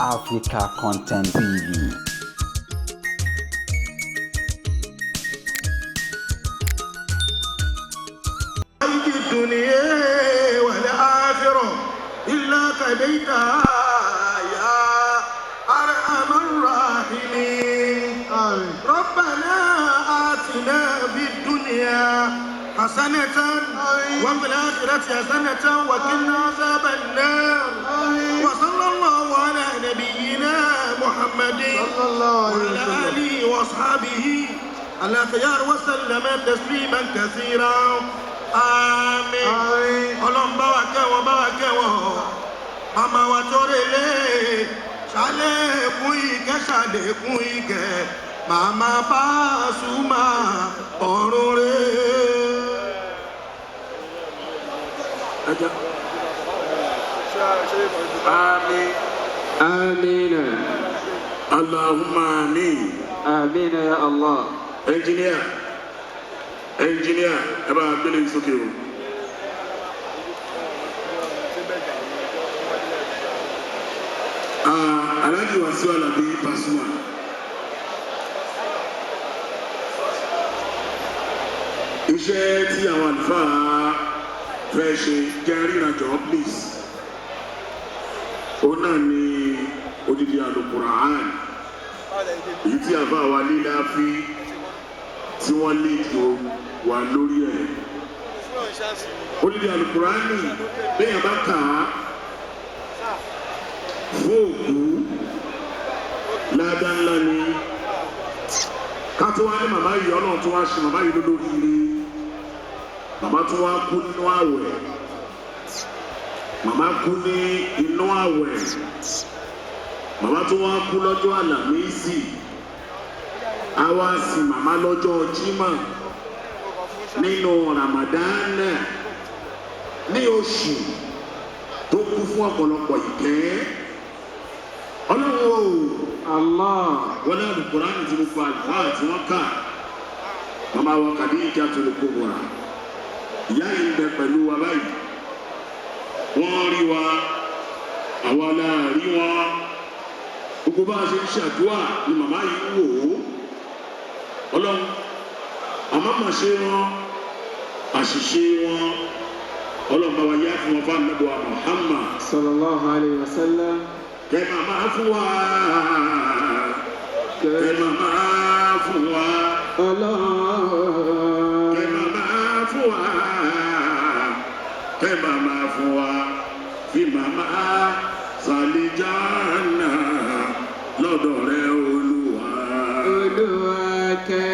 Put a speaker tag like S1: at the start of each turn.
S1: Africa Content TV.
S2: الدنيا والآخرة إلا كديتها يا أرحم الراحمين. ربنا آتنا في الدنيا حسنة وفي الآخرة حسنة وقنا عذاب النار. وصلى الله على نبينا محمد وعلى آله وأصحابه الأخيار وسلم تسليما كثيرا. Àmín. Ọlọ́run, bá wa kẹ́ wọn, bá wa kẹ́ wọn. Màmá wa tó relé, ṣàlékún ìkẹ́, ṣàlékún ìkẹ́ Màmá Pasuma, ọ̀run rẹ̀.
S3: Àmín.
S4: آمين.
S3: Allahumma àmín.
S4: آمين يا الله.
S3: Engineer, engineer, ẹ bá gbélé sókè o. Ah, Alhaji Wasiu Alabi Pasuma. Iṣẹ́ tí àwọn àlùfáà fẹ́ ṣe jẹ́ ríranjọ́, please. Òun náà ni odidi Alukura'an èyí tí àbá wa lílá fi tí wọ́n lè jò wà lórí ẹ̀. Odidi Alukurani, bẹ́ẹ̀ bá kà á fún òkú, ládàá ńlá ni. Ká tó wá ní màmá yìí, Ọlọ́run tó wá ṣe màmá yìí lórí ire. Màmá tó wá kú nínú àwẹ̀, màmá kú ní inú àwẹ̀, màmá tó wá kú lọ́jọ́ Àlàmísì, a wá sin màmá lọ́jọ́ Jímọ̀ nínú Ramadan, ní oṣù tó kún fún ọ̀pọ̀lọpọ̀ ìkẹ́. Ọlọ́run o,
S4: Allah.
S3: Wọlé Alukurani tí gbogbo àlùfáà tí wọ́n kà, màmá wa Khadijatul Kubra, ìyá yìí ń bẹ pẹ̀lú wa báyìí. Wọ́n rí wa, àwa náà rí wọn. Gbogbo bá a ṣe ń ṣàdúrà ni màmá yìí ń wò ó. Ọlọ́run, àmọ́ mà ṣe wọn àṣìṣe wọn, Ọlọ́run, bá wa yá fún wọn fún Ànábì Muhammad.
S4: Sallallahu alayhi wa sallam.
S3: Kẹ́ màmá fún wa, kẹ́ màmá fún wa,
S4: Ọlọ́run.
S3: Kẹ́ màmá fún wa, kẹ́ màmá fún wa, fi màmá sàlìjánà lọ́dọ̀ rẹ, Olúwa.
S4: Olúwa, kẹ́